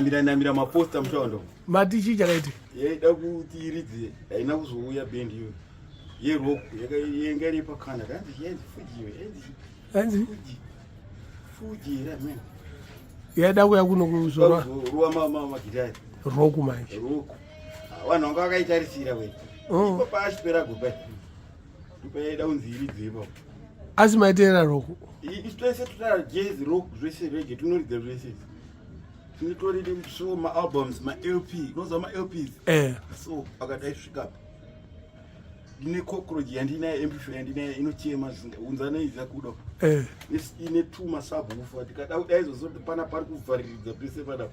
Mira namira maposta mutaundo. Mati chii chakaiti? Yaida kuti iridze haina kuzouya band iyo. Yerock yanga iri paCanada. Hanzi yanzi Fuji iyo. Yanzi Hanzi Fuji. Fuji here man. Yaida kuya kuno kuzorwa. Kuzorwa magitari. Rock manje. Rock. Ah, vanhu vanga vakaitarisira we. Oh. Ipo paachipera gopa. Ipo yaida kunzi iridze ipapo. Asi maiteera rock. Isu tese totaura jazz rock zvese reggae tinoridza zvese. Tinotori so maalbums malp unoziva malps eh. So akadai svika apa ndine cockroach yandinayo amplifier yandinayo inochema unzanaiza kuda eh. Ine two masubwoofer tikada kudai izvozvo pana pari kuvhariridza pese panapa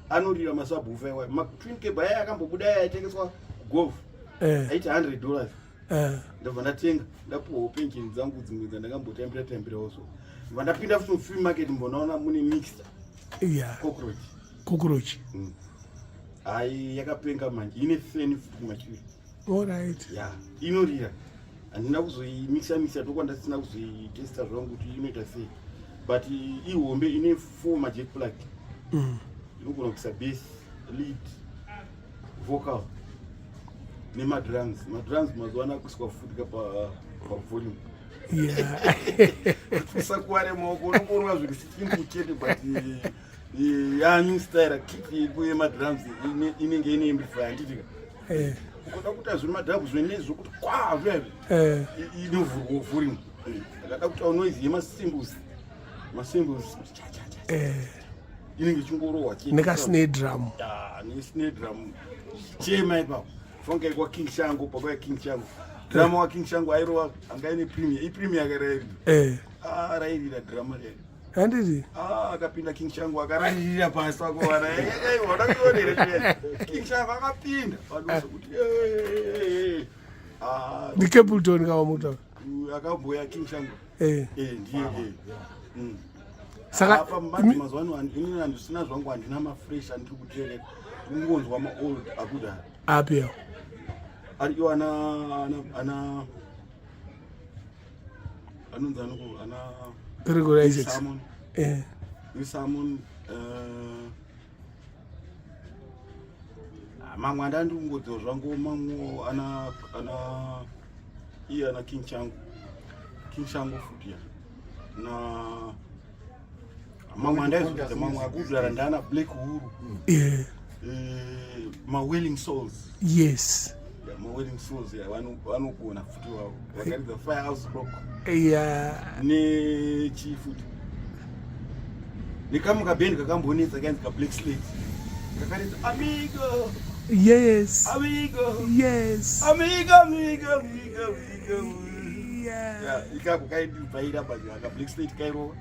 anorira masubwoofer iwayo matwin cable aya akambobuda aya aitengeswa kugolf eh. Aiti $100. Eh. Ndabva ndatenga ndapuwawo pension dzangu dzimwe dzandakambotambira tambirawo so ndabva ndapinda futi mufree market mbonaona mune mixer cockroach. Cockroach. Hai yakapenga manje ine fan futi kumashure. Alright. Ya inorira handina kuzoimixa mixa tokwandasina kuzoitesta zvangu kuti inoita sei but ihombe ine four majack plug. Inogona kuisa bass, lead, vocal nemadrums. Madrums mazuva ano akuiswa futi ka pavolume kuti usakuware maoko unongorova zviri simple chete but yanyu style kick yeku yemadrums inenge ine amplifier handitika ukoda kuita zvemadrums zvene zvokuti kwa zvezve inovhurwa volume akada kuita noise yemacymbals macymbals kuti cha cha cha inenge ichingorohwa chete. Nekasnare drum. Ya, nesnare drum chema ipapo fange kwa King Shango papa ya King Shango drama wa King Shango airova anga ine premier ipremier akarairira ah rairira drama rero Handiti? Ah akapinda King Shango akarairira pasi akovana eh wadakuonera King Shango akapinda padoso kuti eh ah Ndi Capleton kama muta. Akamboya King Shango. Eh ndiye eh. Saka apa manje mazuva ano inini handisina zvangu handina mafresh andiri kuteerera kungonzwa maold akudhara. Api awo? Ari iwo ana ana ana anonzi anoko ana Gregory Isaacs. Salmon. Salmon mamwe andandi kungodziwa zvangu mamwe ana ana iye ana King Changu King Shango futi ya na mamwe andaizoita mamwe akudhara ndaana Black Uhuru. Mawailing Souls. Yeah, mawailing Souls yeah, vanogona futi vavo vakaridza Firehouse Rock. Nechii futi nekamwe kabhendi kakambonetsa kainzi kaBlack Slate kakaridza Amigo. Yes. Amigo. Yes. Amigo, amigo, amigo, amigo. Yeah, ikako kaindibvaira but aka Black Slate kairova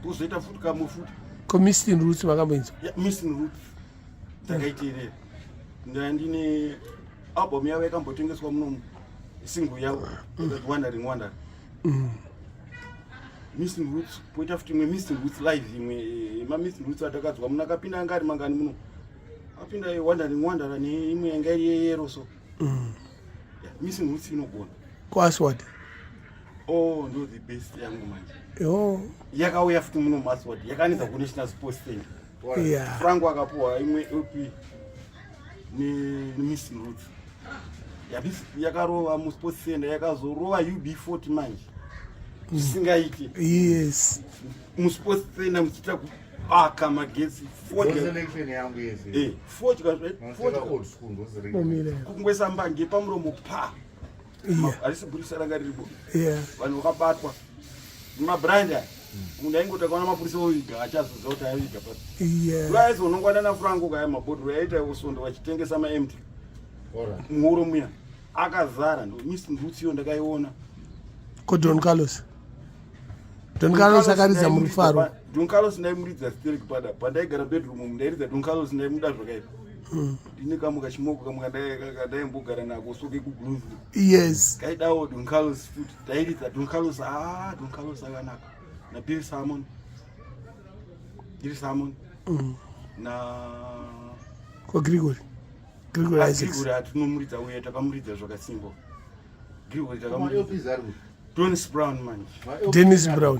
tozoita futi kamwe futi. Ko Missing Roots makamboinzwa? Yeah, Missing Roots ndakaiteerera ndandine album yavo yakambotengeswa munomu single yavo yakati Wandering Wanderer. Missing Roots poita futi imwe Missing Roots live imwe maMissing Roots atakadzwa muno akapinda anga ari mangani muno apinda Wandering Wanderer neimwe yanga iri yeyero so yeah, Missing Roots inogona. Ko Aswad? Oh ndo the best yangu manje. Yo. Yakauya futi muno muAswad yakanetsa kuNational Sports Center. Franco akapuwa imwe LP neMissing Roots yakarova muSports Center yakazorova UB40 manje zvisingaiti. MuSports Center muchiita kubaka magetsi. Selection yangu yese. Fodya. Old school ndo Momile. Kungwesa mbange pamuromo pa harisi bhurisa ranga riripo. Vanhu vakabatwa mabrand aya munhu aingoti akaona mapurisa oviga achazoziva kuti aiviga pa aizonongwana naFranco kaya mabhodhoro yaita usondo vachitengesa maempty muhoro muya akazara ndo Missing Roots iyo ndakaiona. Ko Don Carlos? Don Carlos akaridza murufaro. Don Carlos ndaimuridza sterek pada pandaigara bedroom umu ndairidza Don Carlos ndaimuda zvakaipa. Ndine kamwe kachimoko kamwe kandaimbogara nako soke kuGroove. Kaidawo Don Carlos futi tairidza Don Carlos ah Don Carlos akanaka naBill Salmon Bill Salmon na Ko Gregory? Gregory Isaacs. Gregory atinomuridza uye takamuridza zvakasimba Gregory takamuridza Dennis Brown manje. Dennis Brown.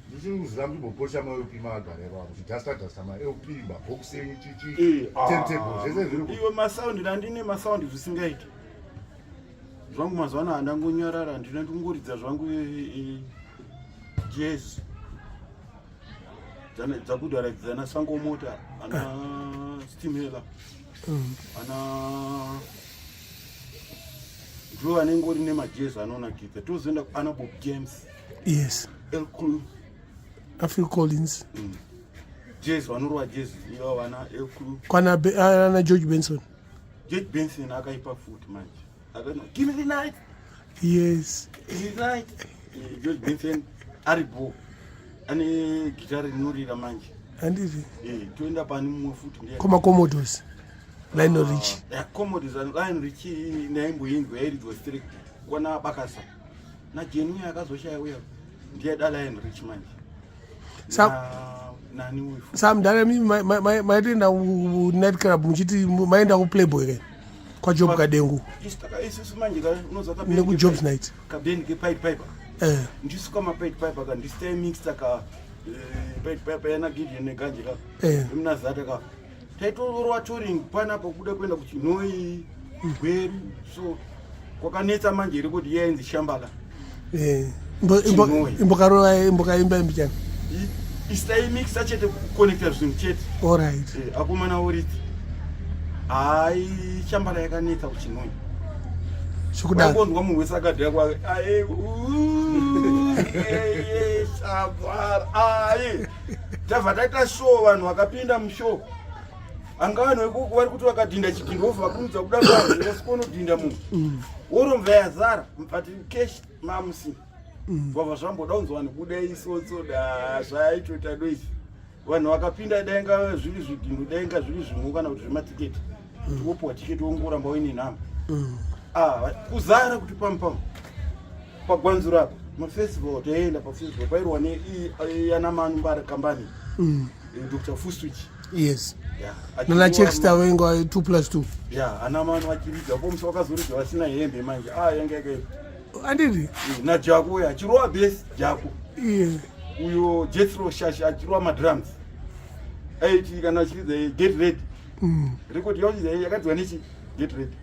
Ndichiri kuziva muchimboposha maLP maagara ipapo muchidhasta dhasta maLP mabox enyu chichi Eh, ah, turntable zvese zviri ku iwe masound ndandine masound zvisingaiti zvangu mazuva ano handangonyarara handina ndingoridza zvangu eh, eh, jazz Dzakudhara idzi dzana sango mota ana stimela ana ndiwo anenge uri nemajazz anonakidza. Tozoenda ana Bob James, El Cool, Phil Collins. Jazz vanorova jazz ivo vana El Cool. Kwana ana George Benson. George Benson akaipa futi manje. Akano "Give me the night." The night. George Benson aripo ane gitari rinorira manje. Handiti? Toenda pani mumwe futi ndiye KomaCommodores, Lionel Richie. Ah, Commodores, Lionel Richie ndaimboinzwa yairidzwa straight kwana Bakasa naJeni uya akazoshaya uya, ndiye da Lionel Richie manje. Nani uyu futi? Sa mudhara, maitoenda night club muchiti maenda kuPlayboy ke kwaJob Kadengu? Isusu manje unoziva nekuJobs Night. Kabhendi kePied Piper. Ndisuka maPied Piper ka ndisitaimixta ka Pied Piper yana Gideon neganje ka emunazata ka taitorova touring panapa kubuda kuenda kuChinoi, Gweru. So kwakanetsa manje rekodi yainzi Shambala. Chinoi. Imbokarova, imbokaimba imbichana. Isitaimixa chete, kuconnecta zvinhu chete. Allright. Akomana oridzi hai, Shambala yakanetsa kuChinoi. Zvekudaro. Wangonzwa munhu wese akadhaya kwake, ae uu, eye, shabara ae. Tabva taita show, vanhu vakapinda mushow. Anga vanhu vekuku vari kuti vakadhinda chidhindo vobva vakurumidza kuda vanhu vosikonodhinda munhu woromva yazara, but cash mamusi vabva zvamboda kunzi vanhu budai isotso da zvaitota doisi. Vanhu vakapinda, dainga zviri zvidhindo, dainga zviri zvimwe kana kuti zvematiketi, wopuwa tiketi wongoramba uine nhamba. Ah, kuzara kuti pamupamu pagwanzuro apa mafestival. Taienda pafestival pairwa neana Manu Mbara kambani, Dr Fuswich. Yeah, nana Chexter venga 2 plus 2. Ya, ana Manu achiridza pomusi wakazoridza vasina hembe manje. Ah, yanga yakaipa. Anditi? Najako uyo achirova bass, Jako uyo Jethro Shashi achirova madrums. Aiti kana achiridza "Get Ready", rekodi yacho yakadzwa nechi "Get Ready".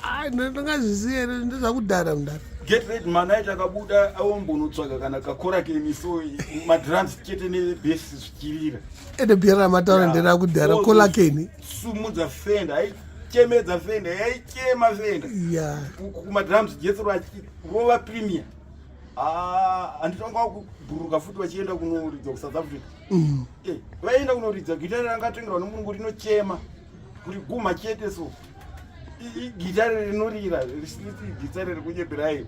Ai, ndingazviziva here? Ndezvakudhara, mudhara. "Get Ready" manaiti akabuda awombonotsvaga kana kakora kemiso, madrums chete nebass zvichirira. Ende bhera ramataura nderakudhara, kolakeni. Sumudza Fender, aichemedza Fender, yaichema Fender. Kumadrums Jethro achirova Premier. Handitanga kubhuruka futi vachienda kunoridza kuSouth Africa. Vaenda kunoridza, gitari ranga atengerwa nomurungu rinochema kuti guma chete. So igitari rinorira, risiri gitari rekunyeperayo.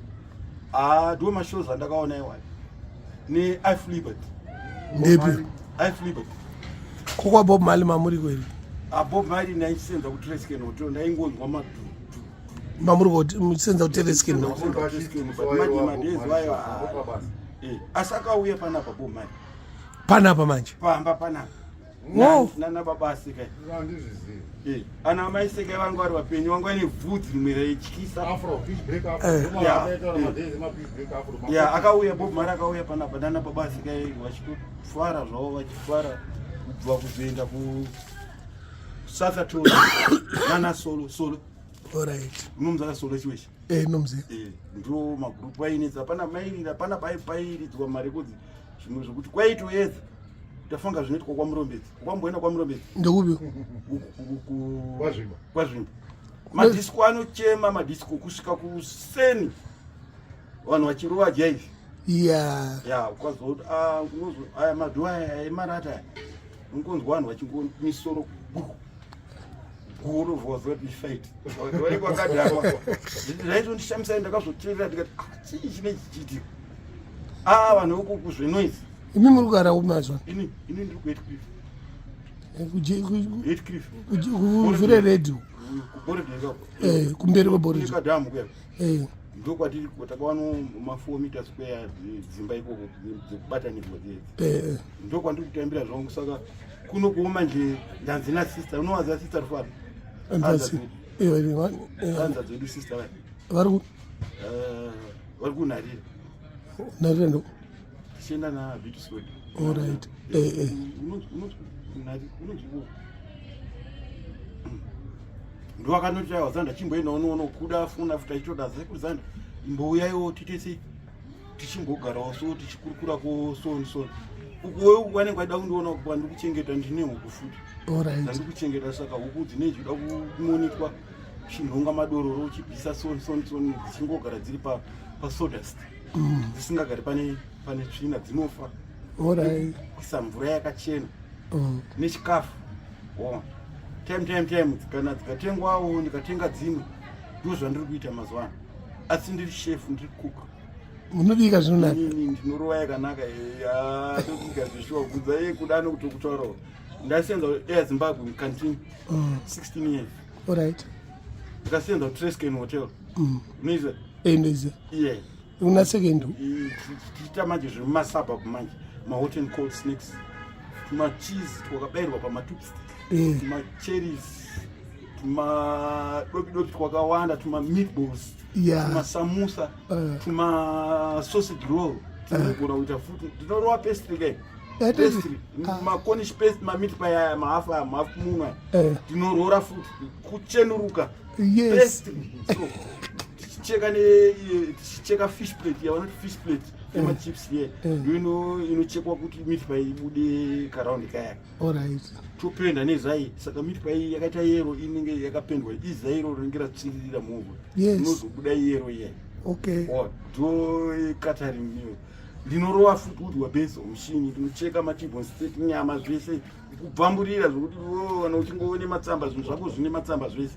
Ah, ndo mashows andakaona iwayo neIf Liberty. Ndepi? If Liberty. Kokwa Bob Marley mamuri kweri? Ah, Bob Marley ndaisenza kuTresken Hotel, ndaingonzwa madu. Mamuri muchisenza kuTeresken? Manje vayo asi akauya panapa Bob Marley. Panapa manje? Pamba panapa. Wow. Nana baba asekai. Handizvizivi. Ana mai Sekai vangu vari vapenyu, vangu vaine bvudzi rimwe raityisa. Afro pitch break, afro. Ndomaakaita madhezi emapitch break afro. Ya, akauya Bob Marley, akauya panapa nana baba asekai vachitofara zvavo, vachifara kubva kuzoenda ku South nana Solo Solo. Unomuzaka Solo Chiweshe? Nomuziva. Ndo magrupu ainetsa pana mairira pana pairidzwa marekodzi zvimwe zvokuti kwaitoedza tafunga zvinoitwa kwaMurombedzi. Kwamboenda kwaMurombedzi? Ndekupi? KwaZvimba. KwaZvimba madhisco anochema, madhisco kusvika kuseni, vanhu vachirova jive. Ya, ukazoti aya madhu aya emarata aya, unongonzwa vanhu vachingomisoro gurovhozoti fight vanenge vakadhakwa. Zvaizondishamisai, ndakazoteerera ndikati, "Ah, chii chine chichiitika?" A, vanhu vekuku zvenoise. Imi muri kugara kupi mazuva? Ini ndiri kuHatcliffe. Hatcliffe. Kuvhure redhiyo. KuBorrowdale. Kumberi kweBorrowdale. Kadhamu kuya. Ndokwatiri, takawana ma4 meter square dzimba ikoko dzekubatanidzwa dzedzi. Ndokwandiri kutambira zvangu. Saka kuno kuoma nje ndanzi nasister, unowaza Sister Rufaro? Hanzvadzi. Hanza dzedu, sister vaya. Vari ku Vari kunharira. Narira ndo? Tichienda na Vitus Road. All right. Eh eh. Unonzi ndowakanoti aiwa zanda chimboenda unoona kuda funa futi achitoda sekuru zanda imbouyaiwo tiite sei tichimbogarawo so tichikurukura ko so and so ukuwe wanenge waida kundiona kwandikuchengeta ndine huku futi dzandikuchengeta saka huku dzinee dzichida kumonitwa uchinhonga madororo uchibvisa so so so dzichingogara dziri pasodust dzisingagari pane pane tsvina dzinofa kuisa mvura yakachena nechikafu oh. Time time time kana dzikatengwawo ndikatenga dzimwe ndozvandiri kuita mazuva ano asi ndiri chef ndiri cook munobika zvinonaka ndinorova yakanaka tobika zveshuwa kudza iye kuda nokutokutaurawo ndasenza air zimbabwe mucanteen 16 years alright ndikasenza kutrescan hotel unoiziva ndoiziva yeah una second tichiita manje zvemumasabab manje mahot and cold snacks tumacheese twakabairwa pamatupstick tumacherries tumadobidobi twakawanda tumameatballs tumasamusa tumasausage roll tinogona kuita futi tinorova pastry kai pastry maconish paste mameat pie aya mahafu aya mahafu munhu aya tinorora futi kuchenuruka pastry so tichicheka ne tichicheka fish plate yavanoti fish plate yemachips ye ndo inochekwa kuti meat pie ibude karaundi kaya Alright. Topenda nezai saka meat pie yakaita yero inenge yakapendwa izai iro rinenge ratsviririra muhomwe. Yes. Inozobuda yero iya. Okay. Oh, do catering meal. Ndinorova futi kuti wabase mushini ndinocheka matibon steak nyama zvese kubvamburira zvekuti oh, kana uchingoone matsamba zvinhu zvako zvine matsamba zvese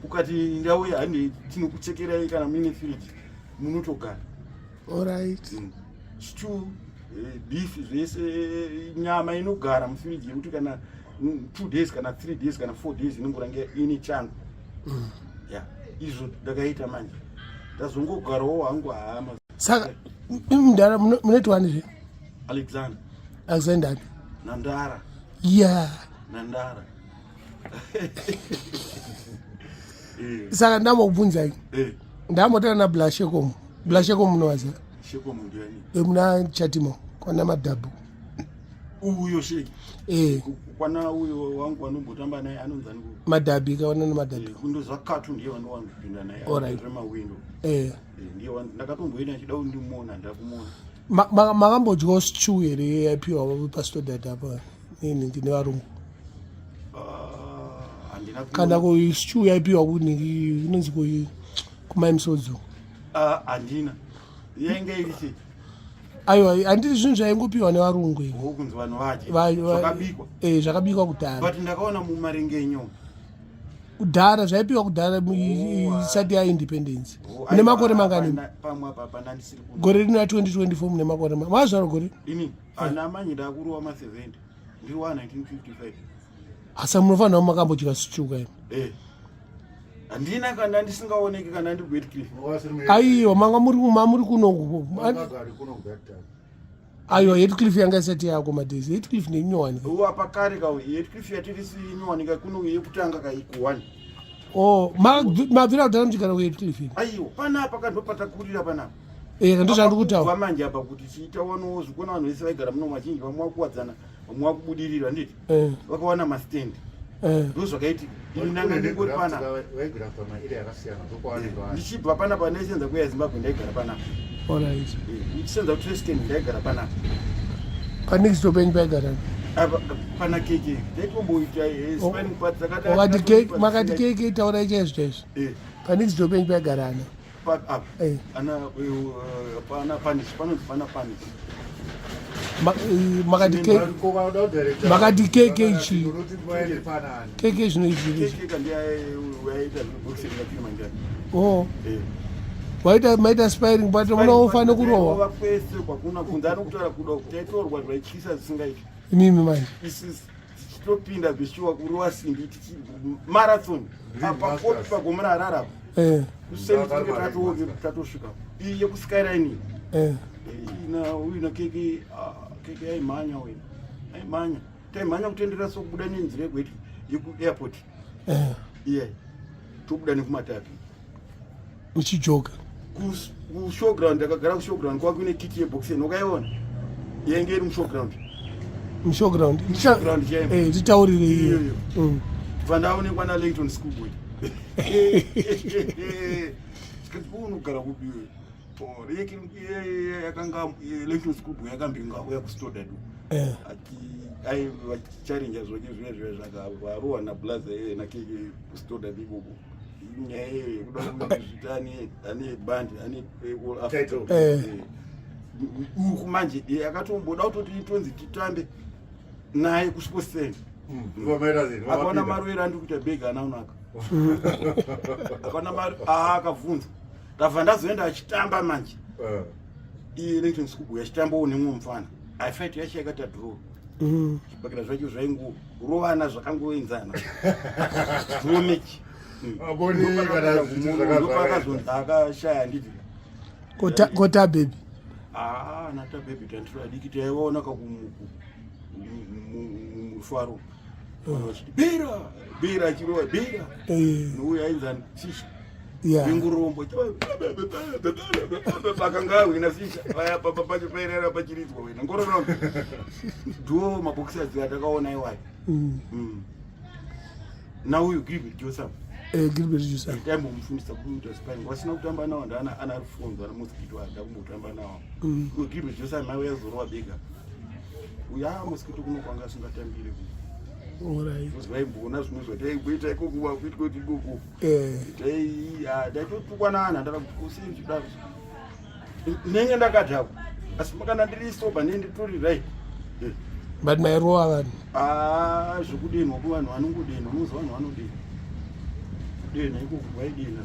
ukati ndauya hande tinokuchekerai kana muine firiji munotogara. Alright. Stew beef zvese nyama inogara mufiriji yekuti kana 2 days kana 3 days kana 4 days inongoranga ine chando ya izvo ndakaita manje ndazongogarawo hangu hama Saka mudhara munoitwani zve? Alexander. Alexander. Nandara. Yeah. Nandara. Saka ndambokubvunzai. Ndambotana na Blashekomo. Blashekomo munowaziva? Shekomo ndiani? Muna Chatimo kwana Madhabu. Uyo sheki. Eh. Kwana uyo wangu wanombotamba naye anonzi ani? Madhabi kaona naMadhabi. Kundo zvakatu ndiye wanowanzopinda naye. Alright. Remawindow. Eh. Ndiye ndakatomboenda ndichida kundimuona ndakumuona. Makambodyawo stew here yaipiwa pastor dad apa nini ndine varungu? Handina Kana ku stew yaipiwa kunhingi inonzi kumai musodzo. Handina. Yainge iri sei? Aiwa, handiti zvinhu zvaingopiwa nevarungu izvi. Kunzi vanhu vadye. Zvakabikwa. Eh, zvakabikwa kudhara. But ndakaona mumarengenyo. Kudhara zvaipiwa kudhara isati ya independence. Mune makore mangani? Pamwe apa pana ndisiri kuno. Gore rino ra 2024 mune makore mangani? Mazvaro gore? Ini ana manje ndakurowa ma 70. Ndiri wa 1955. Asa munofanira makambodya stew kai. Eh. Handina kana ndisingaoneki kana ndiri kuHeathcliff. Aiwa, manga muri muri kuno. Aiwa, Heathcliff yanga isati yako madays. Heathcliff nenyowani. Uwa pakare ka Heathcliff yatiri si nyowani ka kuno yekutanga ka ikuwani. Oh, mabvira kudhara muchigara kuHeathcliff. Aiwa, panapa ka ndopatakurira panapa. Eh, ndozvandiri kutaura. Manje apa kuti chiita wanowo zvikuona vanhu vese vaigara muno vazhinji vamwe vakuwadzana vamwe vakubudirira nditi vakawana mastand. Ndozvakaitika. Ini ndanga ndingori panapa. Ndichibva panapa ndaisenza kuya Zimbabwe ndaigara panapa. Alright. Ndichisenza kuTresken ndaigara panapa. Panext door penyu paigara. Apa pana keke. Ndaitomboita spinning part dzakati. Wakati keke, makati keke taurai chaizvo chaizvo. Panext door penyu paigara ana. Apa. Ana pana panish panonzi pana panish. Makati keke. Makati keke ichi. Keke zvinoizvi. Keke kandi yaita boxing yakima njani. Oh. Waita maita spiring but munofanira kurohwa. Kwese kwakuna kunze anokutaura kuda taitorwa zvaityisa zvisingaiti. Imimi manje. Isusu tichitopinda zveshuwa kurova simbi tichi marathon. Apa kopi pagomera Harare apa. Kuseni tinenge tatosvika. Iyi yekuSkyline. Ina uyu na keke keke aimhanya uyu. Aimhanya. Taimhanya kutenderera so kubuda nenzira yekuti yekuairport. Iye. Tobuda nekumatapi. Uchijoga. Kushowground ndakagara kushowground kwako ine kiti yeboxen wakaiona? Yainge iri mushowground. Mushowground. Showground chaimo. Eh, titaurire iyo. Iyoyo. Bva ndaonekwa naLayton Schoolboy. Tikati ko unogara kupi iwe? Oh, yakanga Layton Schoolboy yakambinga uya kuStodart. Ai vachicharinja zvake zviya zviya zvakarohwa nablaza iye nakeke kuStodart ikoko. Nyaya iyoyo yekuda kuti ane ane band ane All Africa. Title. Uku manje akatomboda kutoti tonzi titambe naye kuSports Center. Akaona marwere andiri kuita bhegi ana unaka. Akaona mari akabvunza. Ndabva ndazoenda achitamba manje. Iye Layton Schoolboy achitambawo nemumwe mufana. Aifight yacho yakaita draw. Zvibhakera zvacho zvaingorovana zvakangoenzana. Draw match. Ndopakazonzi akashaya handiti. Kota baby. Ah, nata baby tandiri adiki taivaona kakumuku murufaro. Vanhu vachiti bira bira achirova bira. Nouyo ainzi ani Fisher. Ingurombo akanga ahwina Fisher. Paya papa pacho pairara pachiridzwa wena. Ngororo. Ndiwo maboxers atakaona iwayo. Nauyu Gilbert Joseph. Gilbert Joseph. Taimbomufundisa kuita sparring. Vasina kutamba nawo ndaana ana Alfonso ana Mosquito ada kumbotamba nawo. Uyu Gilbert Joseph mai yazorova bega. Uyu ah Mosquito kuno kwanga asingatambire kuno. Alright. Vaimboona zvimwe zvataimboita ikoko wakuitwa kuti ikoko. Tai ah ndaitotukwa naana ndakakuti kusei chidaro. Ndinenge ndakadhakwa. Asi kana ndiri sober ndinenge nditori right. But mairova vanhu. Ah zvekudenhwa kuvanhu vanongodenha unoziva vanhu vanodenha. Kudenha ikoko kwaidenha.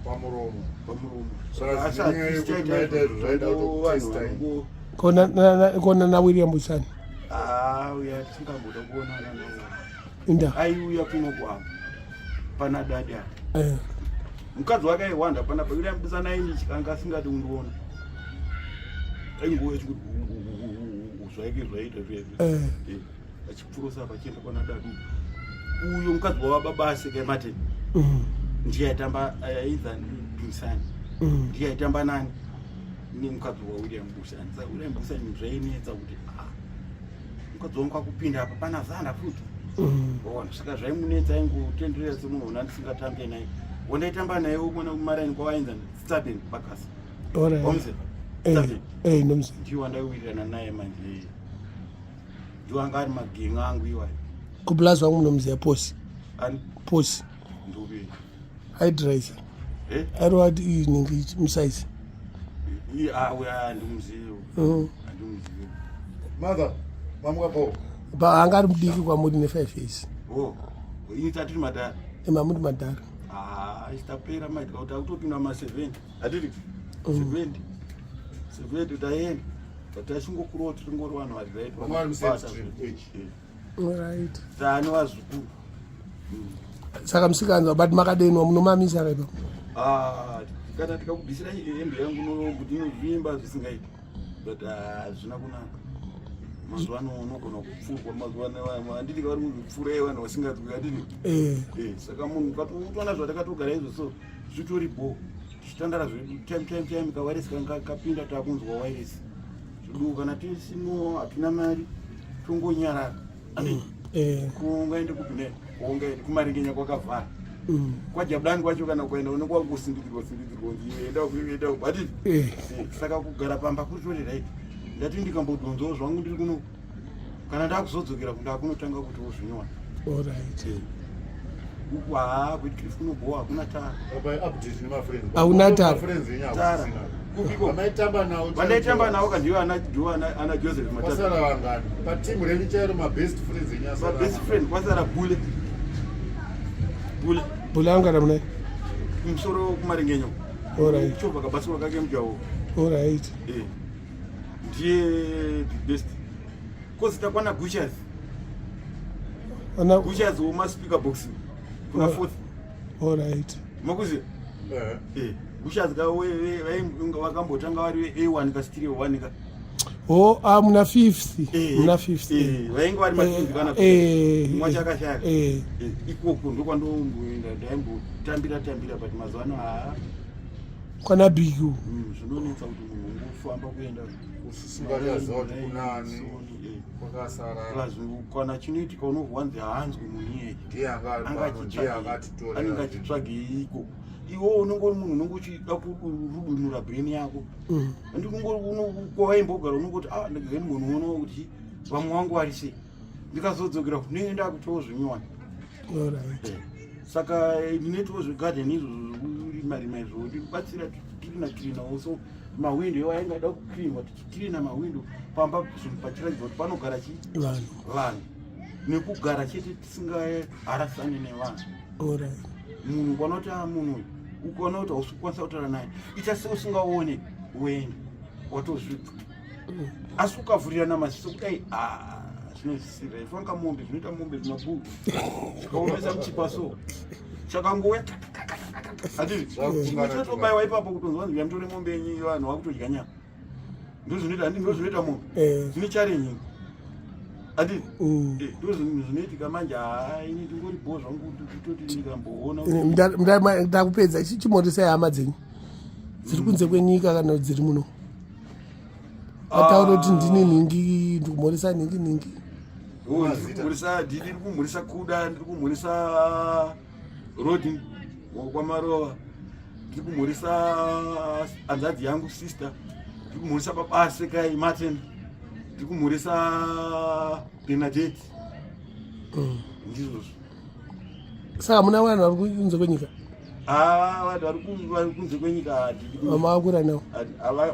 Pamuromo. Pamuromo. Saka Asi zinyaya yekuti hatichaita maita izvo zvaida izvo, kutotesta vanhu ini. vanongo- Kona na William Busani. Ah, uya tisingamboda kuonana nawo. Inda. Aiuya kuno kwavo pana dadi apa. Mukadzi wake aiwanda panapa William Busani aini chikanga asingadi kundiona. Ainguva chikuti zvaike zvaita zviya. Achipfurosa apa achienda kwana dadi. Uyo mukadzi wababa aseka Martin. Ndiye aitamba ainzi Dumisani. Ndiye aitamba nani? Nemukadzi waWilliam Busani. Saka William Busani zvainetsa kuti ah, mukadzi wangu akupinda apa pana zanda futi. Waona, saka zvaimunetsa aingotenderera semunhu una ndisingatambe naye. Wandaitamba naye mwana kumaraini kwavainza Staben Bakasa. Alright. Wamze? Staben. Nomze. Ndiye wandaiwirirana naye manje. Ndiwo anga ari magenga angu iwayo. Kublazi wangu munomuziya Posi. Ani? Posi. Ndobe. Aidriver. Eh? Airova inenge musaizi. Iye awe andimuziyo. Andimuziyo. Mother, mamuka po. Ba anga ari mudiki kwamuri ne 5 years. Oh. Ini tatiri madhara. Mamuri madhara. Ah, isitapera maiti kuti akutopinda ma 70. Atiri 70. 70 taenda. But tachingokurawo tiringori vanhu vari right. Vanga vari musame stream age. Alright. Tani vazukuru. Saka musikanzwa but makadenwa munomamisa ka ipapo. Ah, kana tikakubvisira hembe yangu kuti inozvimba zvisingaiti. But hazvina kunaka. Mazuva ano unogona kupfurwa mazuva ano handiti vari kuzvipfura vanhu vasinganzwi handiti. Saka munhu ukatoona zvatakatogara izvo so zvitori bho. Tichitandara zvedu time time time kawairesi kanga kapinda takunzwa wairesi. Zvidu kana tisino hatina mari tongonyarara. Handiti? Kungaende kupi ne? Kungaende kumaringenya kwakavhara. KwaJabulani kwacho kana ukaenda unenge wakusindidzirwa sindidzirwa kunzi iwe enda uku iwe enda uku handiti? Saka kugara pamba kuritori right. Ndati ndikambodhonzawo zvangu ndiri kuno kana ndakuzodzokera kundakunotanga kuti wozvinyora. Alright. Uku haa kuitira kunobhowa hakuna tara. Apa update nema friends. Hauna tara. Friends yenyu Tara. hakusina. Kupiko? Vamaitamba nawo. Vandaitamba nawo ka ndiwo ana ndiwo ana ana Joseph Matata. Kwasara vangani? Patimu renyu chairo ma best friends yenyu asara. Ma best friend kwasara Bule. Bule. Bule angara mune. Musoro kumarengenyo. Alright. Chobva kabatsirwa kake mujawo. Alright. Ndiye the best. Kozi takwana Gushers. Ana Gushers woma speaker box. Kuna fourth. Alright. Makuzi? Gushers ka we vakambotanga vari A1 ka stereo 1 ka. Oh, ah, muna fifth. Muna fifth. Vainge vari matwins kana mwa chakashaya. Ikoko ndokwandomboenda ndaimbotambira tambira but mazuva ano haa. Kwana Big. Zvinonetsa kuti munhu ungofamba kuenda usingachaziva kuti kunani eh. kwakasara. Plus kana chinoitika unohwanzi haanzwi munhu iyeye. Ndiye anga ari pano, ndiye akatitorera. Anenge achitsvageiko? Iwe unenge uri munhu unenge uchida kurudunura brain yako. Andi kwawaimbogara unongoti ah, ndageni munhu unoona kuti vamwe vangu vari sei, ndikazodzokera kunenge ndakutowo zvinyowani. Saka ndinoitawo zvegarden izvo zvekurima rima izvo, ndinobatsira kirina kirinawo. So mahwindo iwo aingada kukirinwa, tichikirina mahwindo pamba, zvinhu pachiratidza kuti panogara chi vanhu. Vanhu nekugara chete tisingaharasani nevanhu. Munhu ukaona kuti a munhu uyu, ukaona kuti hausi kukwanisa kutaura naye, ita seusingaone, uende watozvibva. Asi ukavhurirana maziso kudai, ah, zvinosisira ifanka mombe zvinoita mombe zvimabhuru zvikaomesa muchipa, so chakangouya ati chimwe chinotobayiwa ipapo, kutonzwa nzi yamutore mombe yenyu, vanhu vakutodya nyama. Ndozvinoita, handi ndozvinoita mombe zvine challenge, andi ndo zvinhu zvinoitika manje. Haa, ini ndingori bho zvangu, kutoti ndikamboona. Ndakupedza, chimoresai hama dzenyu dziri kunze kwenyika kana dziri muno, vataura kuti ndini nhingi, ndikumhoresa nhingi nhingi. Oh, ndiri kumhurisa Didi, ndiri kumhurisa Kuda, ndiri kumhurisa Rodi wokwaMarova, ndiri kumhurisa hanzvadzi yangu sister, ndiri kumhurisa baba Sekai Martin, ndiri kumhurisa Bernadette. Ndizvozvo. Saka muna vanhu vari kunze kwenyika? Ah, vanhu vari kunze kwenyika handidi. Vamakura nawo?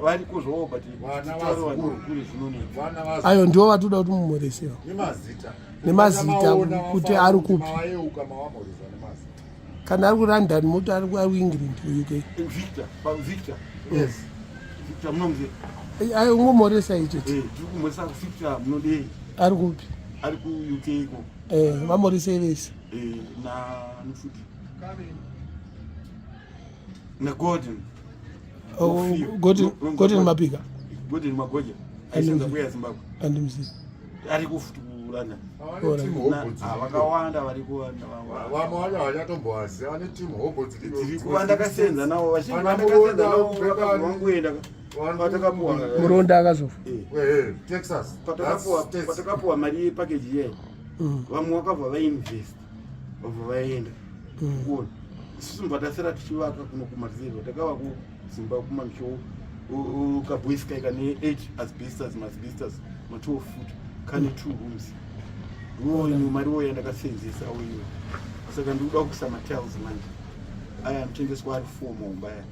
Variko zvavo, but Vana titaure vanhu vazukuru. kure zvinonetsa. Vana vazo Ayo ndiwo vatoda kuti mumhoresewo. Nemazita. Nemazita, Maona kuti wafamba ari kuti kupi. Mavayeuka, mavamhoresa nemazita. Kana ari kuLondon, moti ari kuEngland, kuUK. Victor, Victor. Yes. Victor munomuziva? Ayo, ungomhoresa ichete. Eh, tiri kumhoresa Victor Munodei. Ari kupi? Ari kuUK iko. Vamhoresei vese. Eh, na nufuti naGordon. Oh, Ofio. Gordon Mapika. Gordon Magoja aisenza kuya Zimbabwe. Andimuzivi. Ari kufuti kuLondon. Vane team hobo dziriko. Vakawanda variko. Vamwe vacho havachatombovasiya, vane team hobo dziriko. Dziriko vandakasenza navo, vazhinji Vana vandakasenza Muronda, navo Kubhekani. vakabva vangoenda patakapuwa. Muronda akazofa. Eh, Texas. patakapuwa That's Texas. patakapuwa mari yepackage iyeyi, vamwe vakabva vainvest, vabva vaenda. Kuona isusu mbva tasara tichivaka kuno kumareserva, takava kuzimba kumamisho kaboys kai kane 8 asbestos, maasbestos ma12 foot, kane 2 rooms. Ndiwo imwe mari wo yandakasenzesa iyoyo. Saka ndikuda kuisa matiles manje, aya anotengeswa ari 4 maomba aya.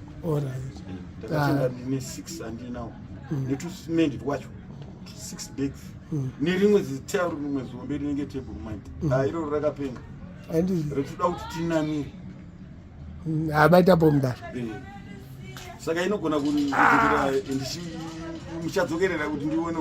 Ndakatenga ndine 6 andinawo netusimendi twacho, 6 bags, nerimwe zitile, rimwe zihombe rinenge table manje. Ah, iroro rakapenga. Handizi. Retoda kuti tinamire. Hamaitapo mudaro. Eh. Saka inogona kudzokera, muchadzokerera kuti ndione.